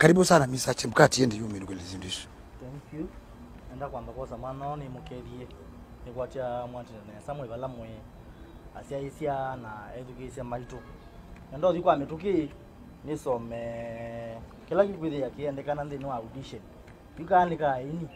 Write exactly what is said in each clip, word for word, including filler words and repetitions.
Karibu sana, Mister Chebukati, ende yu minukele zindu isu. Thank you. Nenda kwamba kwosa mwana ũũ nĩmũkethie, nĩkwatya mwatĩte nesa mwĩ vala mwĩ, asyaĩĩsya na ethukĩĩsya maitũ. Nenda ũthi kwa mĩtũkĩ, nĩsome kĩla kĩkwĩthĩa kĩendekana nthĩnĩ wa audition. Yu kaa nĩ ka aini.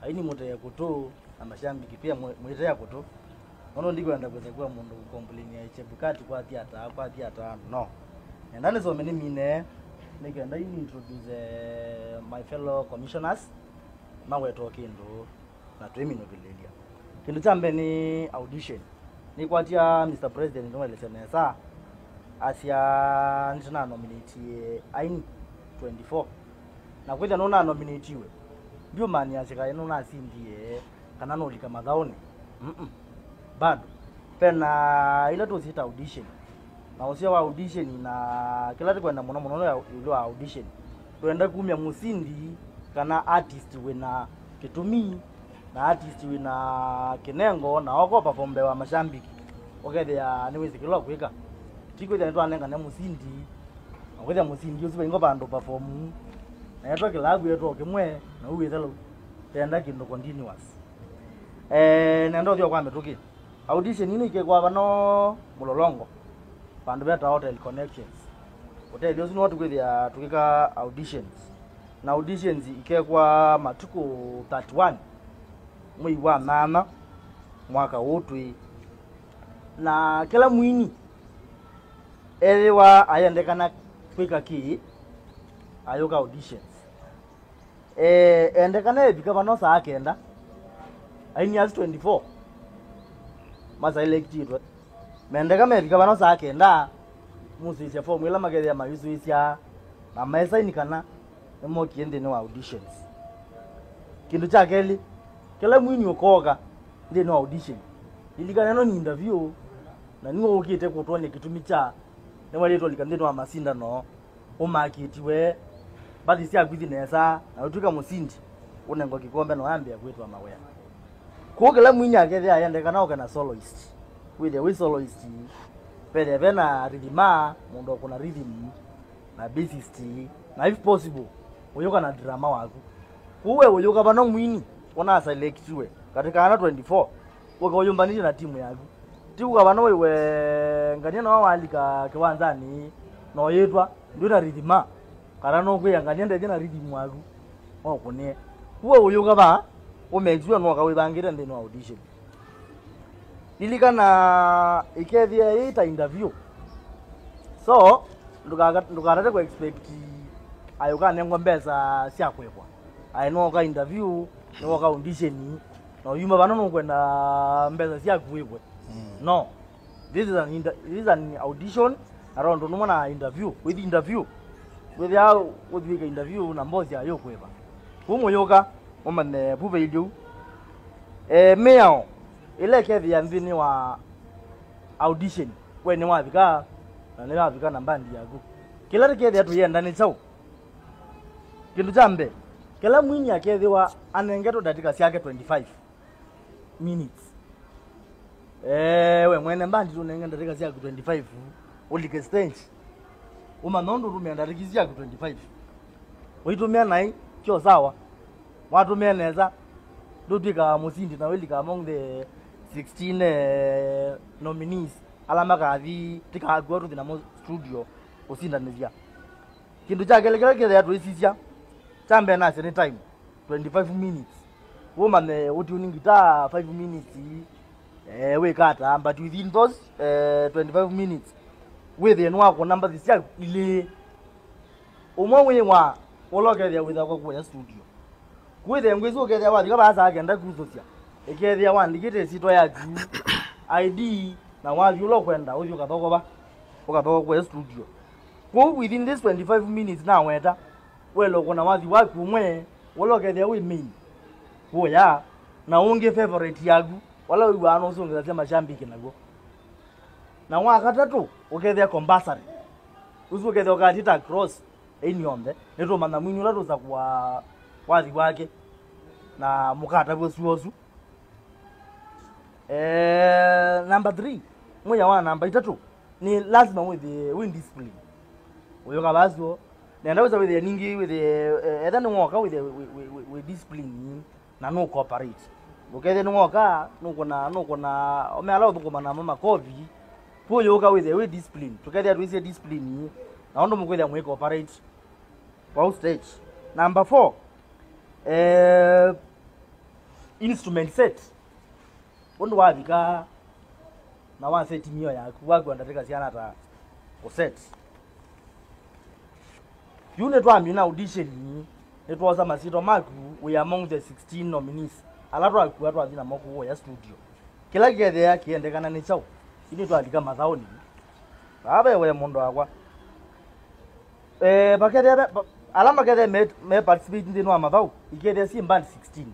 Aini mũtee kũtũ, na mashambiki pia mwĩ- mwĩtea kũtũ. Nono ndikwenda kwĩsa kwa mũndũ kũkomplainia Chebukati kwathi ata, kwathi ata, no. Nenda nĩsome nĩmine, nĩkenda introduce eh, my fellow commissioners, mawetwa kĩndũ na twĩminũkĩlĩlya. Kĩndũ kya mbee nĩ audition. Nĩkwatya Mister President nĩwaelesya nesa, asya nĩtũnanominate aini twenty-four. Na kwĩthĩa nũnanominatiwe, ndiũmanyĩasya kaĩ nũnasindie kana nũlika mathaũnĩ. Mm-mm. Bado. Pena ila tũsyĩta audition. Na ũseo wa audition na kĩla tũkwenda mũno mũno nĩ ĩũlũ wa audition. Twenda kumya mũsindi kana artist wĩna kĩtumi, na artist wĩna kĩnengo na oka perform mbee wa mashambiki, ũkethĩa nĩwĩsĩ kĩla ũkwĩka. Ti kwĩthĩa nĩtwanengane mũsindi, na kwĩthĩa mũsindi ũsu vaingo vandũ perform, na etwa kĩlavu etwa o kĩmwe, na u wĩthela tenda kĩndũ continuous. Eh, nenda ũthio kwa mĩtũkĩ. Audition ino ikekwa vano Mũlolongo, vandũ vetawa Hotel Connections. Hoteli ũsu nĩwo tũkwĩthĩa tũkĩka auditions. Na auditions ikekwa matukũ thirty-one mwei wa nyanya mwaka ũũ twĩ. Na kĩla mwini ethĩwa ayendekana kwĩka kĩĩ, ayũka auditions. Eh, endekana evika vano saa kenda, aini asu twenty-four masaelektitwe. Mendeka mevika vano saa kenda, musisya fomu ila makethĩa mayusũĩsya na maesaini kana nĩmokie nthĩnĩ wa auditions. Kĩndũ kya kelĩ, kĩla mwini ũkooka nthĩnĩ wa audition, lilikana ĩno nĩ interview, na nĩwe ũkĩte kũtwony'a kĩtumi kya nĩwaĩlĩtwe ũlika nthĩnĩ wa masindano, ũmakĩtiwe, mbathi syaku ithi nesa, na ũtw'ĩka mũsindi, ũnengwa kĩkombe na wambĩa kwĩtwa mawĩa. Kũu kĩla mwini akethĩa ayendeka na ũke na soloist. Wĩthĩa wĩ soloist, vethĩa ve na rithima, mũndũ ũkũna rhythm, na bassist, na if possible, ũyũka na drama waku. Kũu we ũyũka vano mwini ũnaselectiwe katĩ ka ana twenty-four, ũke ũyũmbanĩtye na timu yaku. Ti kuka vano wĩwe ngania no walika kĩwanzanĩ na ũyĩtwa ndwĩ na rithima, kana no kwĩa ngania ndethya na rithim waku, no ũkũnĩe. Kuo ũyũka vaa, ũmake sure nwoka wĩvangĩte nthĩnĩ wa audition. Lilikana ĩkethĩa yĩ ta interview. So, ndũkaka- ndũkatate kũ expect ayũkanengwa mbesa sya kwĩkwa. Aĩ nĩwoka interview, nĩwoka audition, na ũyuma vano nũkwenda mbesa syaku wĩkwe. No. This is an inter- this is an audition, na tondũ nũmwe na interview, with interview. Wĩthĩa ũthiwĩka interview na mbosi ayũkwĩva. Kũu mũyũka, ũmanye vu vailye u. Eh, mĩao ĩla ĩkethĩa nthĩnĩ wa audition, we nĩwavika, na nĩwavika na mbandi yaku. Kĩla tũkethĩa tũyenda nĩ kyaũ? Kĩndũ kya mbee, kĩla mwini akethĩwa anengetwe ndatĩka syake twenty-five minutes. Eh, we mwene mbandi tũnenge ndatĩka syaku twenty-five, ũlike stage. Ũmanya ũndũ ũtũmĩa ndatĩka syaku twenty-five. Ũitũmĩa naĩ, kyo sawa. Watũmĩa nesa, ndũtw'ĩka mũsindi na wĩlika among the sixteen eh, nominees ala makathi tĩkakw'a tũthi namo studio kũsindanĩthya. Kĩndũ kya kelĩ kĩla kĩthĩa tũisisya, kya mbee nasya nĩ time, twenty-five minutes. Ũmanye ũtune ngitaa five minutes, eh, wĩka ata, but within those eh, twenty-five minutes, wĩthĩe nĩwakũna mbathi syaku ilĩ. Ũmwe wĩ wa ũla ũkethĩa wĩthakwa kũya studio. Kwĩthĩa ngwĩsĩ ũkethĩa wathika vaa saa kenda kuthũsya, ĩkethĩa waandĩkĩte ĩsyĩtwa yaku, I D, na wathi ũla ũkwenda ũthi ũkathokova, ũkathokova kũya studio. Kwoou within this twenty-five minutes naweta, wele ũkũna wathi waku ũmwe ũla ũkethĩa wĩ main kũya, na ũngĩ favorite yaku, ũla wĩw'aa nũsũngĩthasya mashambiki naw'o. Na wa katatũ ũkethĩa compulsory. Ũsu ũkethĩa ũkathi ta cross. Aini onthe nĩtũmanya mwini ũla tũsakũa wathi wake, na mũkatavw'a suo ũsu. Eh, number three, mwĩa wa namba itatũ, nĩ lasima wĩthĩe wĩ discipline. Ũyũka vaa suo, Nenda wĩsa wĩthĩe ningĩ wĩthĩe, eh, etha nĩwoka wĩthĩe wĩ, wĩ, wĩ, wĩ discipline na nũ cooperate. Ndũkethĩe nĩwoka, nũkũna, nũkũna, ome ala ũthũkũma namo makovi, pũyũka wĩthĩe wĩ discipline. Tũkethĩa twĩsĩ discipline, na ũndũ mũkwĩthĩa mwĩ cooperate. Vau stage. Number four, eh, instrument set. Ũndũ wavika na wa set mĩao yaku, waku andatĩka syana ta kũ set. Yu nĩtwamina audition, nĩtwosa masyĩtwa maku wĩ among the sixteen nominees ala twakua twathi namo kũũya studio. Kĩla kĩkethĩa kĩendekana nĩ kyaũ? Yu nĩtwalika mathaũnĩ. Vaa ve we mũndũ wakwa. Eh, vakethĩa ve, va, ala makethĩa me, me participate nthĩnĩ wa mathaũ, ikethĩa syĩ band sixteen.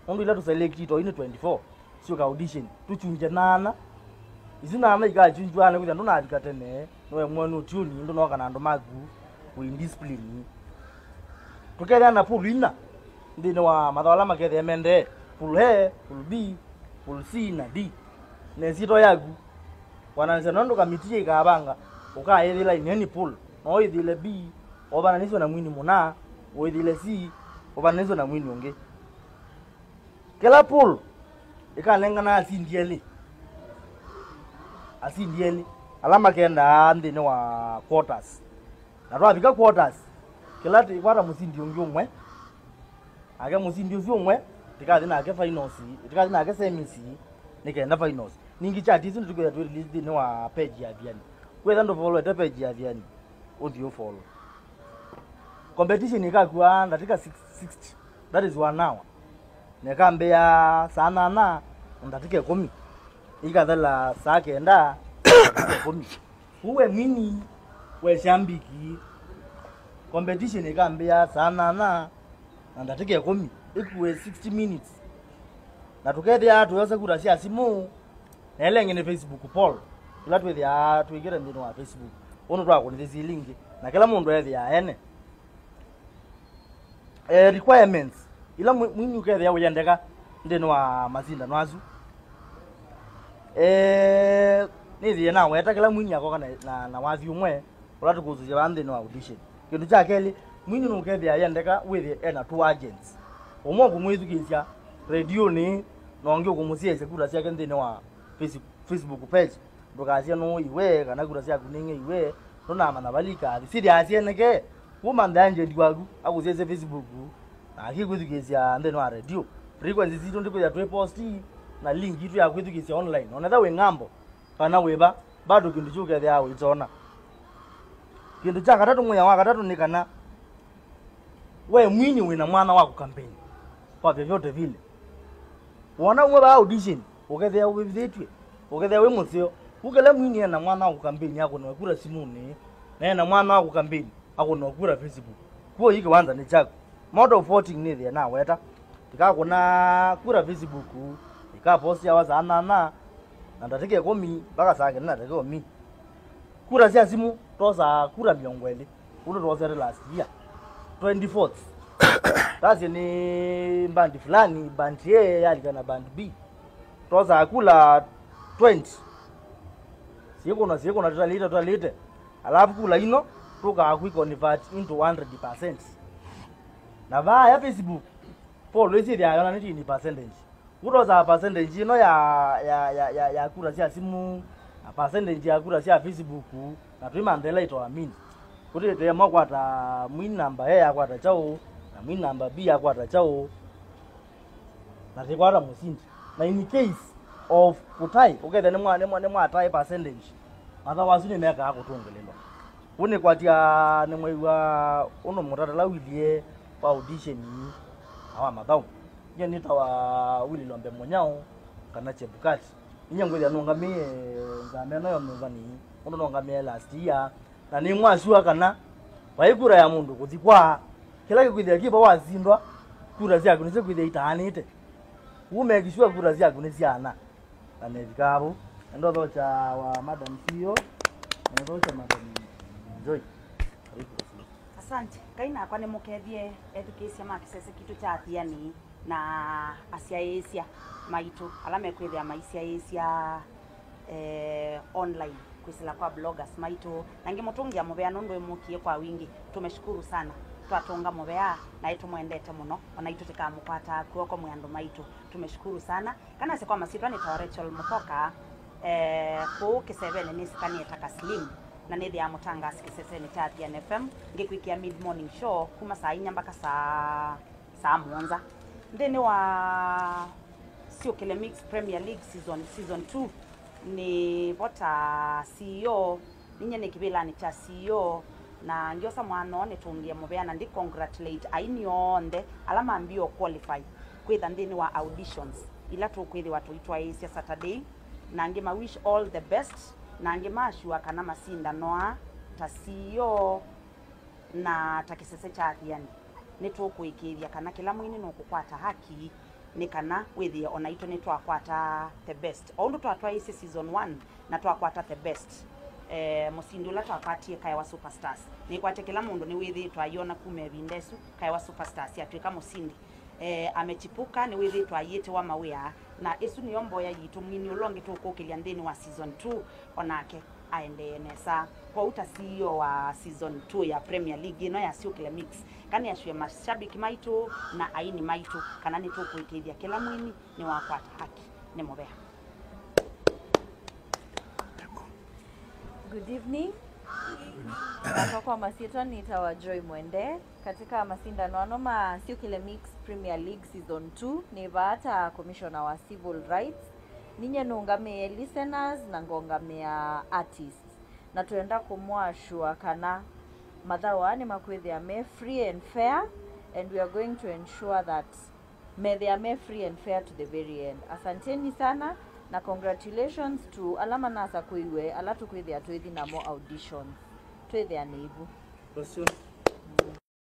Nũndũ ila tũselectĩtwe yu nĩ twenty-four, syũka audition, tũkyunje nana. Isu nana ikachunjwa nĩ kwĩthĩa ndũnavika tene, nĩwe mwene ũtiũni, ndũnoka na andũ maku wĩ indiscipline. Tũkethĩa na pool ina nthĩnĩ wa mathaũ ala makethĩa mendee, pool A, pool B, pool C na D. Na ĩsyĩtwa yaku, kwananĩsya nũndũ kamiti ĩkavanga, ũkaĩthĩla in any pool. No wĩthĩle B, ũvananĩswe na mwini mũna, wĩthĩle C, ũvananĩswe na mwini ũngĩ. Kĩla pool ĩkanengana asindi elĩ. Asindi elĩ. Ala makendaa nthĩnĩ wa quarters. Na twavika quarters, kĩla tĩkwata mũsindi ũngĩ ũmwe. Nake mũsindi ũsu ũmwe, tĩkathi nake finals, tĩkathi nake semis, nĩ kenda finals. Ningĩ chart isu nĩtũkwĩtha twĩ release nthĩnĩ wa page ya Athiani. Wĩtha ndũfolowete page ya Athiani, ũthi ũfollow. Competition ĩkakua ndatĩka six, sixty, that is one hour. Na ĩkambĩĩa saa nana na ndatĩka ĩkũmi. Ĩkathela saa kenda na ndatĩka ĩkũmi. Kũu we mwini, we shambiki, competition ĩkambĩĩa saa nana na ndatĩka ĩkũmi, ĩkue sixty minutes. Na tũkethĩa tũyosa kura sya simũ, na ĩla ĩngĩ nĩ Facebook poll, ĩla twĩthĩaa twĩkĩte nthĩnĩ wa Facebook. Ũndũ twakũnĩthĩsye ilingĩ, na kĩla mũndũ ethĩaa ene. Eh, requirements ila mwi- mwini ũkethĩa ũyendeka nthĩnĩ wa masindano asu. Eh, nĩthĩe naweta kĩla mwini akoka na, na, na wathi ũmwe ũla tũkũsũsya vaa nthĩnĩ wa audition. Kĩndũ kya kelĩ, mwini nũkethĩa yendeka wĩthĩe ena two agents. Ũmwe ũkũmwĩthukĩĩsya rediũnĩ, na ũngĩ ũkũmũsyaĩĩsya kura syake nthĩnĩ wa Face- Facebook page. Ndũkasye nũũ iwe, kana kura syaku nĩ ing'e iwe, ndũnamanya vala ikathi. Syĩthĩaa syeneke, kuma nthĩ agent waku akũsyaĩsye Facebook, na akĩkwĩthukĩĩsya nthĩnĩ wa redio. Frequency sitũ ndĩkwĩthĩa twĩ posti, na link itũ ya kwĩthukĩĩsya online. Onetha wĩ ng'ambo, kana wĩ va, bado kĩndũ kĩu ũkethĩaa ũikyona. Kĩndũ kya katatũ, mwĩa wa katatũ nĩ kana we mwini wĩ na mwanya wa kũkampeni kwa vyovyote vile. Wona umwe vaa audition, ũkethĩa ũvĩvĩthĩtw'e, ũkethĩa wĩ mũseo. Ũkele mwini ena mwanya wa kũkampeni akũnĩwe kura simũnĩ, na ena mwanya wa kũkampeni akũnĩwe kura Facebook. Kw'o yu kĩwanza nĩ kyaku. Mode of voting nĩthĩe naweta. Ĩkakũna kura Facebook, ĩkapostiawa saa nana na ndatĩka ĩkũmi mpaka saa kenda na ndatĩka ĩkũmi. Kura sya simũ, twosaa kura mĩongo ĩlĩ. Ũndũ twosete last year. Twenty votes. Tasye nĩ band fulani, band A yalika na band B. Twosaa kula twenty. Syĩkũna, syĩkũna, tũtalĩte, tũtalĩte. Alafu kula ino, tũkaa kwĩ convert into one hundred percent. Na vaya Facebook, poll ĩsyĩthĩaa yonanĩtye in percentage. Ũtosaa percentage ĩno ya, ya, ya, ya, ya kura sya simũ, na percentage ya kura sya Facebook, na twĩmantha ĩla ĩtoa mean. Kũtĩtĩe mwakwata mwini namba A yakwata kyaũ, na mwini namba B yakwata kyaũ, na tĩkwata mũsindi. Na in case of kũtaĩ, ũkethĩa nĩ mwa, nĩ mwa, nĩ mwataĩ percentage, mathaũ asu nĩmekaa kũtũngĩlĩlwa. Ũnĩkwatya nĩmwĩw'a ũndũ mũtatala ũilyĩ wa audition na wa mathaũ. Nyie nĩtawa Willy Lombe Mũnyao, kana Chebukati. Inyie ngwĩthĩa nũngamĩe nzama ĩno ya ũnyuvani, ũndũ nũngamĩe last year, na nĩmwasua kana vai kura ya mũndũ kũthi kwa kĩla kĩkwĩthĩa kĩva wasindwa, kura syaku nĩsyo kwĩthĩa itaanĩte. Ũu make sure kura syaku nĩsyaana. Na nĩvikaa vau. Enda ũthokya wa Madam C E O, na ũthokya Madam Joy. Karibu. Asante. Ngai nakwa nĩmũkethye ethukĩĩsya ma kĩsese kitũ kya Athiani na asyaĩĩsya maitũ ala mekwĩthĩa maisyaĩĩsya, eh, online Kwĩsĩla kwa bloggers maitũ, na ngĩmũtũngĩa mũvea nũndũ ĩmũkie kwa wingĩ. Tumeshukuru sana. Twatũnga mũvea, na ĩtũmwendete mũno, ona itũ tĩkamũkwataa kw'oko mwĩ andũ maitũ. Tumeshukuru sana. Kana nĩsĩ kwa masyĩtwa nĩtawa Rachel Mũthoka, eh, kũũ kĩsevenĩ nĩsĩkanĩe ta Kaslim, na nĩthĩaa mũtangasi kĩsesenĩ kya Athiani F M, ngĩkwĩkĩa mid morning show kuma saa inya mpaka saa, saa mũonza. Nthĩnĩ wa Syũkĩle Mix Premier League season, season two, nĩ vo ta C E O, ninye nĩ kĩvĩlanĩ kya C E O, na ngyosa mwano nĩtũngĩe mũvea na ndi congratulate aini onthe ala mambie o qualify kwĩtha nthĩnĩ wa auditions ila tũkwĩthĩwa tũitwaĩĩsya Saturday, na ngĩ ma wish all the best, na ngĩ ma assure kana masindanwa ta C E O na ta kĩsese kya Athiani. Nĩtũkũĩkĩĩthya kana kĩla mwini nũkũkwata haki, nĩ kana wĩthĩe o naitũ nĩtwakwata the best. O ũndũ twatwaĩĩsye season one na twakwata the best, eh, mũsindi ũla twakwatie Kaewa Superstars. Nĩkwatya kĩla mũndũ nĩwĩthĩĩtwe aiona kuma ĩvinda ĩsu Kaewa Superstars yatw'ĩka mũsindi. Eh, amechipuka nĩwĩthĩĩtwe aiĩtĩwa mawĩa, na ĩsu nĩyo mboya yitũ. Mwini ũla ũngĩ tũkũkĩlya nthĩnĩ wa season two, o nake aendee nesa. Kwoou ta C E O wa season two ya Premier League ĩno ya Syũkĩle Mix, kana nĩ assure mashabiki maitũ na aini maitũ kana nĩtũkũĩkĩĩthya kĩla mwini nĩwakwata haki nĩ mũvea. Good evening. Nakwa kwa masyĩtwa nĩtawa Joy Mwende. Katika masindano ano ma Syũkĩle Mix Premier League Season two, nĩ vaa ta commissioner wa civil rights. Ninye nũngamĩe listeners na ngongamĩa artists. Na twenda kũmũassure kana mathaũ aa nĩmakwĩthĩa me free and fair, and we are going to ensure that methĩa me free and fair to the very end. Asanteni sana, na congratulations to ala manasakũiwe, ala tũkwĩthĩa twĩthi namo auditions. Twĩthĩane ĩvu. Rũciũ.